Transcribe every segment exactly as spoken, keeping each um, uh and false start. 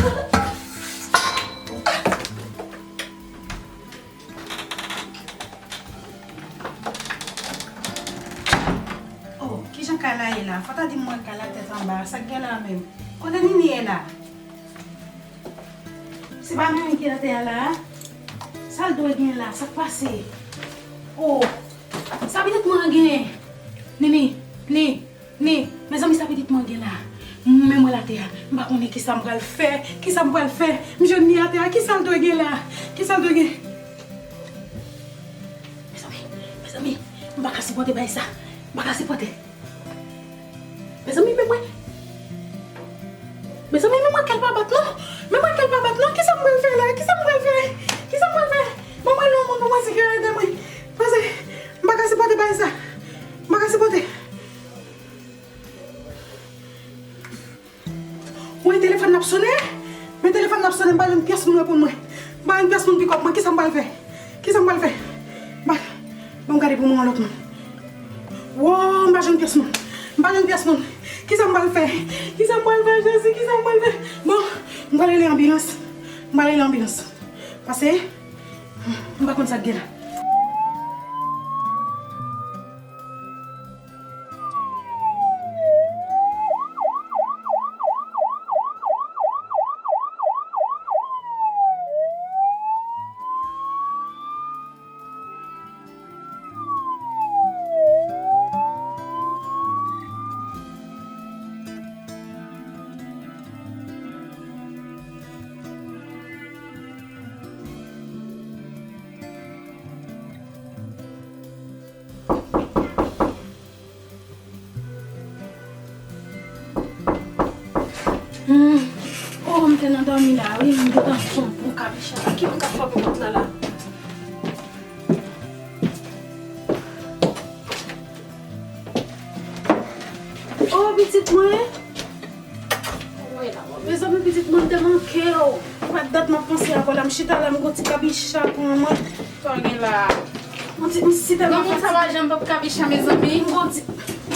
Oh, kijan kay la ye la? Fò ta di m wè kay la tèt anba. Sa k gen la menm? Kote Nini ye la? Se pa Nini ki atè a la a? Sa l dwe gen la? Sa k pase? Oh, sa pitit mwen an genyen? Nini, Ni, Ni, mezanmi, sa pitit mwen gen la? Men mwen l atè a. M pa konnen kisa m pral fè. Kisa m pral fè? M jwenn Ni atè a. Kisa l dwe gen la? Kisa l dwe gen? Mezanmi, mezanmi, m pa ka sipòte bagay sa. M pa ka sipòte. Mezanmi, men mwen. Mezanmi, men mwen kè l pa bat non. Men mwen kè l pa bat non. Kisa m pral fè la? Kisa m pral fè? Kisa m pral fè? Ban mwen rele yon moun pou mwen si kè ede mwen. Paske m pa ka sipòte bagay sa. M pa ka sipòte. Wi, telefòn nan ap sonnen. Men telefòn nan ap sonnen, m pa jwenn pyès moun reponn mwen. M pa jwenn pyès moun pikòp mwen. Kisa m pral fè? Kisa m pral fè? Ba, ban m gade pou mwen yon lòt moun. Wo, m pa jwenn pyès moun. M pa jwenn pyès moun. Kisa m pral fè? Kisa m pral fè, Jezi? Kisa m pral fè? Bon, m pral rele anbilans. M pral rele anbilans. Pase, m pa konn sa k gen la. Hmm. Oh, m te nan dòmi la, wi, m gentan fon pou kabicha. Ki moun k ap frape pòt la, la? Oh, pitit mwen. Mezanmi, pitit mwen, m te manke w. Ou pa dat m ap panse avè w la. M chita la, m gon ti kabicha pou mwen. Sa w gen la? Yon ti, m si tèlman fatige. Granmoun sa pa janm p ap kabicha, mezanmi. M gon ti,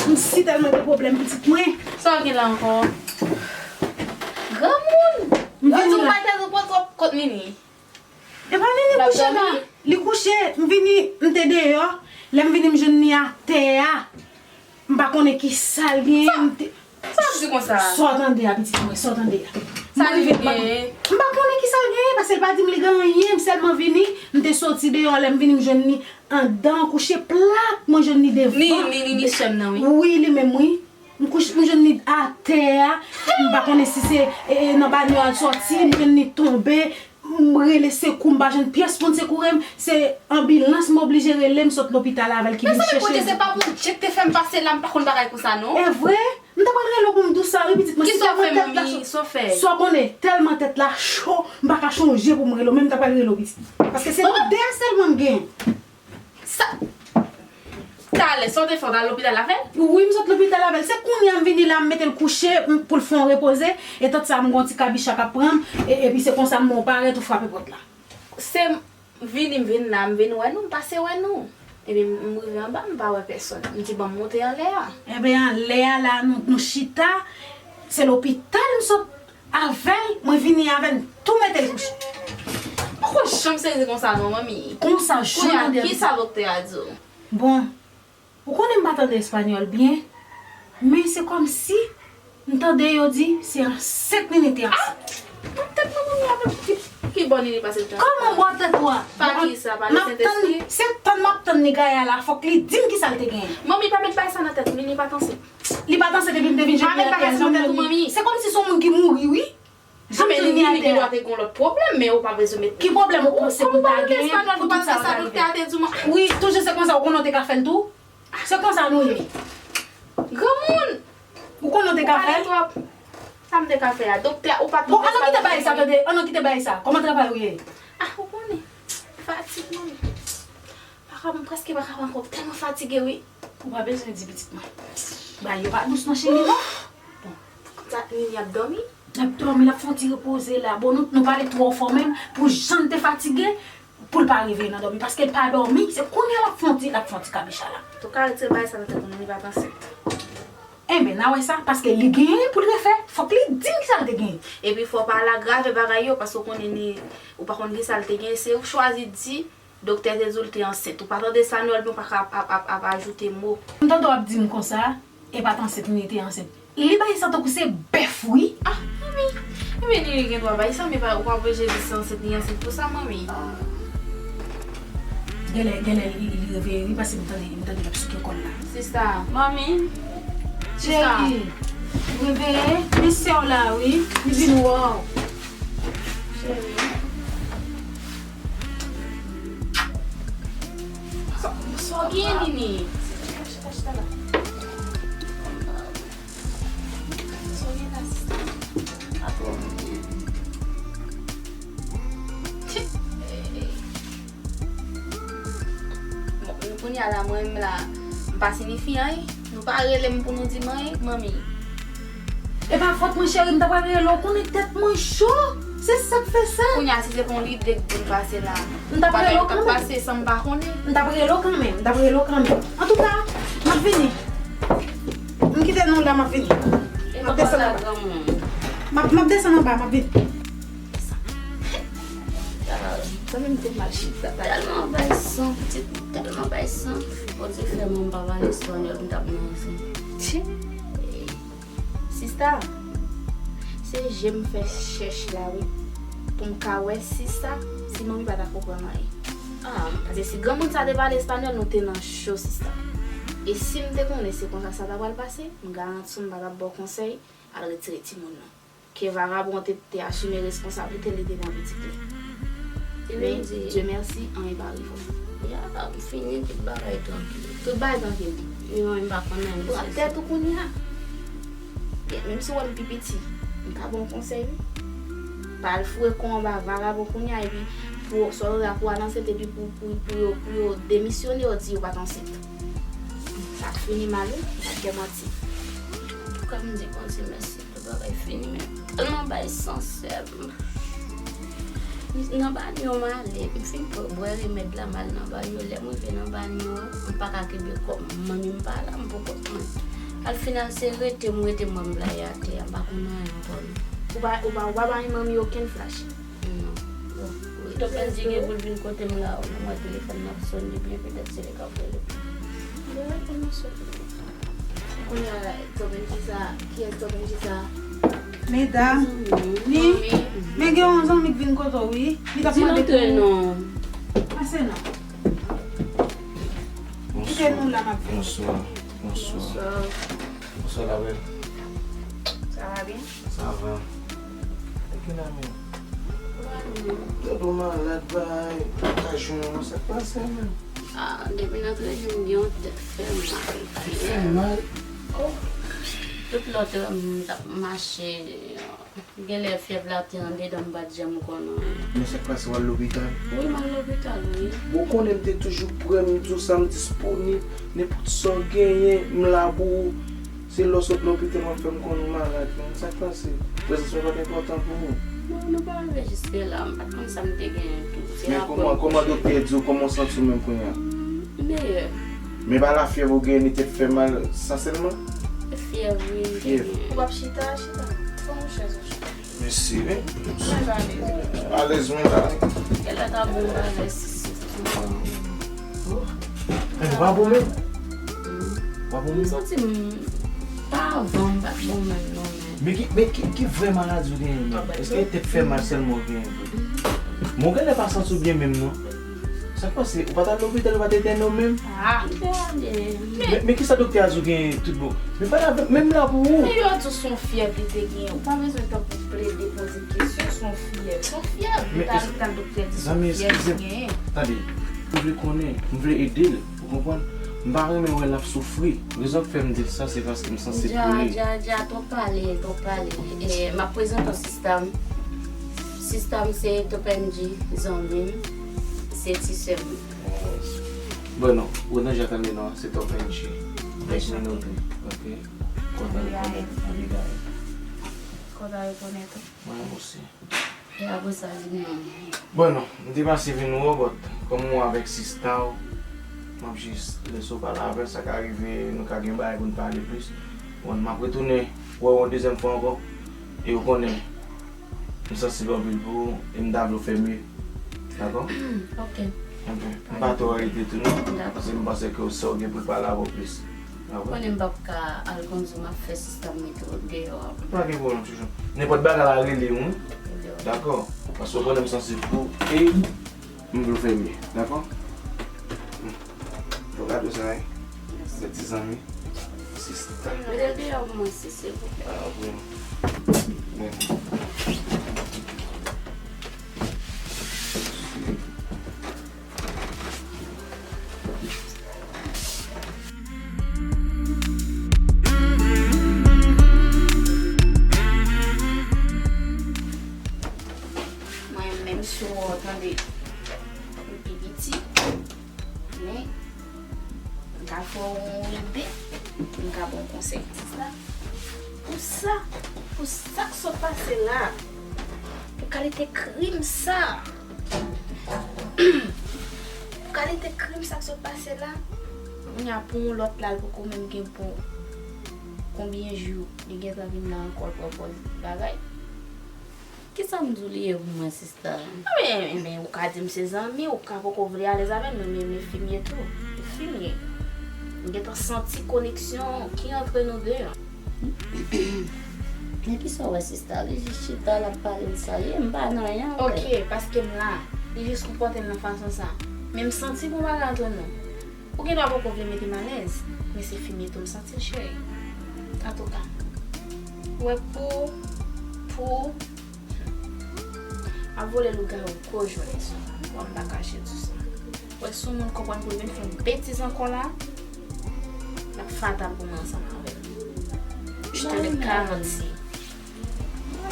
m si tèlman gen pwoblèm, pitit mwen. Sa w gen la ankò? Granmoun! M vini la. Ou di m bay tèt ou pran twòp kot Nini. E pa Nini kouche la. Li kouche, m vini, m te deyò. Lè m vini, m jwenn li atè a. M pa konnen ki sa l genyen. Sa, m te, sa w ap di konsa? Sa w tande a, pitit mwen, sa w tande a. Sa li genyen? M pa konnen ki sa l genyen, paske l pa di m li gen anyen. M sèlman vini, m te soti deyò, lè m vini, m jwenn li anndan, kouche plat, mwen jwenn li devan. Ni, ni, ni, ni sè m nan, wi. Wi, li menm, wi. M kouche, m jwenn li atè a. M pa konnen si se, e, e, nan banyè l soti, m jwenn li tonbe. M rele sekou, m pa jwenn pyès moun sekoure m. Se anbilans m oblije rele, m sot lopital avè l ki vin chèche m. Mezanmi, Bondye, se pa Bondye k te fè m pase la, m pa konn bagay konsa, non. E vre? M ta pral rele w pou m di w sa, wi, pitit mwen. Kisa w fè, manmi? Sa w konnen, tèlman tèt la cho, m pa ka chonje pou m rele w, men m ta pral rele w, pitit. Paske se nou de a sèlman m gen. Sa, talè, sa w te fè, w t al lopital avè l? Wi, m sot lopital avè l. Se kounye a m vini la, m mete l kouche, m, pou l fè yon repoze. E tan sa, m gon ti kabicha k ap pran m, e, epi se konsa m wè w parèt, ou frape pòt la. Se vini, m vin la, m vin wè nou, m pase wè nou. Epi m, m rive anba, m pa wè pèsòn. M di, "Ban m monte anlè a." Enben, anlè a la, nou, nou chita. Se lopital m sot avè l, mwen vini avè l, tou mete l kouche. Poko janm sezi konsa non, manmi. Konsa, jou nan dèyè. Kounye a, kisa doktè a di w? Bon, ou konnen m pa tande espanyòl byen, men se kòmsi m tande yo di se ansent Nini te ansent. Ah, bò tèt mwen, manmi, avèk ki, ki bò Nini pase l te ansent? Kòman bò tèt ou a? Pa ki sa, pa le Sentespri. Se tann m ap tann li gaye a la, fòk li di m kisa l te genyen. Manmi, pa met bagay sa nan tèt ou, Nini pa t ansent. Li pa t ansent epi m te vin jwenn li atè a, zanmi. Se kòmsi se yon moun ki mouri, wi. Jan m di w, Nini gen dwa te gen yon lòt pwoblèm, men ou pa bezwen met. Ki pwoblèm ou panse pou l ta genyen, pou tout sa yo ta rive? Wi, toujou se konsa, ou konnen w te ka fè l tou. Se konsa nou ye. Granmoun! Ou konnen w te ka fè l? Sa m te ka fè a, doktè, ou pa t. Bon, ann kite bagay sa, tande, ann kite bagay sa. Kòman travay ou ye? Ah, ou konnen. Fatig, manmi. Pa ka, m prèske pa ka ankò, m tèlman fatige, wi. Ou pa bezwen di pitit mwen. Bagay yo pa dous non, cheri, non. Bon, sa, Nini ap dòmi? L ap dòmi, l ap fè yon ti repoze la. Bon, nou, nou pale twò fò menm, pou jan l te fatige, pou l pa reveye nan dòmi, paske l pa dòmi, se kounye a l ap fè yon ti, l ap fè yon ti kabicha la. Antouka, retire bagay sa nan tèt ou, Nini pa t ansent. Enben, n a wè sa, paske li genyen pou l refè, fòk li di m kisa l te genyen. Epi fò w pa al agrave bagay yo, paske w konnen ni, ou pa konn kisa l te genyen, se ou k chwazi di doktè te di w l te ansent. Ou pa tande sa non, epi w pa ka ap, ap, ap, ap ajoute mo. M tande w ap di m konsa, e pa t ansent, li te ansent. Li bay sa tankou se bèf, wi. Ah, manmi. Ebyen, li gen dwa bay sa, men pa, ou pa oblije di se ansent li ansent pou sa, manmi. Genlè, genlè li, li reveye, wi, paske m tande, m tande l ap souke kò l la. Sista. Manmi. Cheri, reveye, men sè w la, wi. Li vin wè w. Cheri. Sa, sa w gen, Nini? Chita, chita, chita la. Sa w gen la, sista? Atò, bon, kounye a la, mwen menm la, m pa siyifi anyen. Nou pa rele m pou nou di m anyen, manmi. E pa fòt mwen, cheri, m ta pral rele w, konnen tèt mwen cho. Se sa k fè sa. Kounye a, si se pa yon lide k vin pase la, m ta pral rele w kanmenm. Pase san m pa konnen. M ta pral rele w kanmenm, m ta pral rele w kanmenm. Antouka, m ap vini. M kite nou la, m ap vini. M ap desann anba. M ap, m ap desann anba, m ap vini. Sa menm te mal chita. Tèlman bay san, pitit, tèlman bay san. Bondye fè mwen m pa pale espanyòl, m t ap nan ansanm. Sista, se je m fè chèch la, wi. Pou m ka wè si sa, si manmi pa ta konprann anyen. Ah, paske si granmoun sa te pale espanyòl, nou te nan cho, sista. E si m te konnen se konsa sa ta pral pase, m garanti w m pa t ap ba w konsèy, al retire timoun nan. Ke vagabon te, te asime responsablite li te nan pitit li. Men, Dieu merci, anyen pa rive w. Ya, m fini, tout bagay trankil. Tout bagay trankil. Li menm, li pa konn anyen. Pran tèt ou kounye a. Menm si w wè m pi piti, m ka ba w konsèy, wi. Pa al foure kò w anba vagabon kounye a, epi pou, sòlda pou al ansent, epi pou, pou, pou yo, pou yo demisyone, yo di yo pa t ansent. Sa ap fini mal, wi, m ap fè manti. Antouka, m di Bondye mèsi. Tout bagay fini, men tèlman bay san sè m. Nan banyo m ale, m fin bwè remèd la, m al nan banyo. Lè m rive nan banyo an, m pa ka kenbe kò m. Manmi m pa la, m pou kont mwen. Al final, se rete m rete, m wè m blayi atè a, m pa konn anyen ankò non. Ou pa, ou pa, ou pa bay manmi okenn flash? Non. Bon, wi. Tonton Benji gen pou l vin kote m la, ou nan mwen telefòn nan ap sonnen byen, petèt se li k ap rele. Li reponn nan sòt. Kounye a, Tonton Benji sa, kiyès Tonton Benji sa? Medam, ni, men gen yon zanmi k vin kote w, wi. Li t ap mande pou non. Pase non. Kite nou la, m ap vini. Bonswa. Bonswa. Bonswa, la bèl. Sa va byen? Sa va. E ki la menm? Tande w malad, bay, pa ka jwenn ou, sa k pase menm? Ah, depi nan trèz jou m gen yon tèt fè mal. Tèt fè mal? Oh. Tout lòt lè m t ap mache, genlè fyèv la te andedan m, m pa t janm konn anyen. Men sa k pase, w al lopital? Wi, m al lopital, wi. Bon, ou konnen m te toujou prè, m di w sa, m disponib, nenpòt sa w genyen, m la pou ou. Se lè w sot lopital w ap fè m konnen w malad menm. Sa k pase? Prezans mwen pa t enpòtan pou ou? Non, nou pa rive jiske la. M pa t konn sa m te genyen tou. Se rapò m kouche. Men kòman, kòman doktè di w, kòman w santi w menm kounye a? M meyè. Men pa lafyèv ou genyen, ni tèt fè mal, sa sèlman? Fyèv, wi, m te genyen. Ou p ap chita, chita. Pran yon chèz ou chita. Mèsi, wi. Mwen alèz. Alèz, mwen la. Genlè ta bon bagay, si, si, si. Oh. Men ou pa bon menm? Ou pa bon menm? M santi m pa avan, m pa t bon menm non, men. Men ki, men ki, ki vrè maladi ou genyen menm? Èske tèt fè mal sèlman ou genyen vre? Men ou genlè pa santi w byen menm non. Sa k pase? Ou pa t al lopital, ou pa t entène w menm? Ah. M te ale. Men, men kisa doktè a di w genyen tout bon? Men pale avè m, men m la pou ou. Men yo di w se yon fyèv li te genyen. Ou pa bezwen tankou plede poze kesyon, se yon fyèv. Se yon fyèv. Li t al lopital, doktè di se yon fyèv li genyen. Tande, m vle konnen, m vle ede l, ou konprann? M pa renmen wè l ap soufri. Rezon k fè m di l sa, se paske m santi l pou li. Dja, dja, dja, twòp pale, twòp pale. E, m ap prezante w sista m. Sista m se Topenji, zanmi m, se ti sè m. Bon, non, ou deja tande non, se Topenji. Nice to meet you, ok? Kontan rekonèt ou, Abigail. Kontan rekonèt ou. Mwen osi. E apre sa, di m non. Bon, non, m te pase vin wè w, but kòm ou avèk sista w, m ap jis lese w pale avè l, sa ka rive, nou ka gen bagay pou n pale plis. Bon, m ap retounen wè w yon dezyèm fwa ankò. E ou konnen, m sansib anpil pou ou e m ta vle w fè mye. Dakò? Ok. Enben, m pa twò rete tou non. Dakò. Paske m panse ke sa w gen pou l pale avè w plis. Dakò? Konnen m p ap ka al kondui, m ap fè sista m mete w deyò apre. Pa gen pwoblèm, chouchou. Nenpòt bagay la, rele m, wi. Dakò. Dakò? Paske w konnen m sansib pou ou e m vle w fè mye. Dakò? Bon gade sa, wi. Mèsi. Bèl ti zanmi. Sista. Mete l deyò pou mwen, si, silvouplè. Ah, wi. Men. Mwen menm, si w tande m pi piti, men m ka fè w yon ide, m ka ba w yon konsèy. Pou sa, pou sa k sot pase la, pou kalite krim sa, pou kalite krim sa k sot pase la, kounye a pou yon lòt la, l poko menm gen pou konbyen jou, li gentan vin la ankò, l pran pòz bagay. Kisa m di w li ye pou mwen, sista? Ebyen, ebyen, ou ka di m se zanmi, ou ka poko vle alèz avè m, men, men, men fi m ye tou. Fi m ye. M gentan santi koneksyon ki antre nou de an. Men kisa w wè, sista? Li jis chita, l ap pale l sa ye, m pa nan anyen avè l. Ok, paske m la. Li jis konpòte l nan fason sa. Men m santi gon bagay antre nou. Ou gen dwa poko vle mete m alèz, men se fi m ye tou, m santi l, cheri. Antouka, ou wè pou, pou, m ap vole lougawou gwo jounen sou ou, m pa kache di w sa. Ou wè, si yon moun konprann pou l vin fè yon betiz ankò la, l ap fatal pou mwen ansanm avè l. Je te le garantis.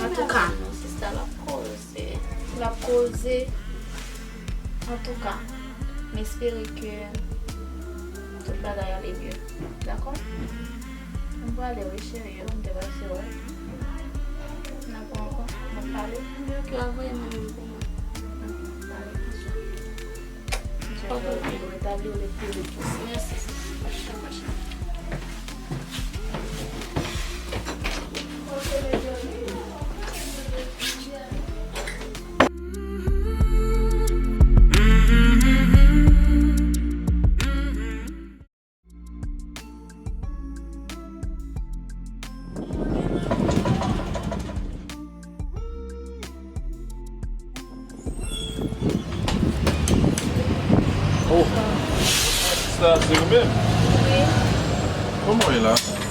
Antouka, sista, l ap koze. L ap koze. Antouka, m espere ke tout bagay ale byen. Dakò? M prale wi, cheri, yo, m te pase wè. N ap wè ankò, n ap pale. Yo, ki ap voye mwen menm pou mwen. N ap pale, bonswa. Bonswa, cheri, yo, retabli w le pli vit posib. Mèsi. Oh, sista, se ou menm? Wi. Kòman w ye la?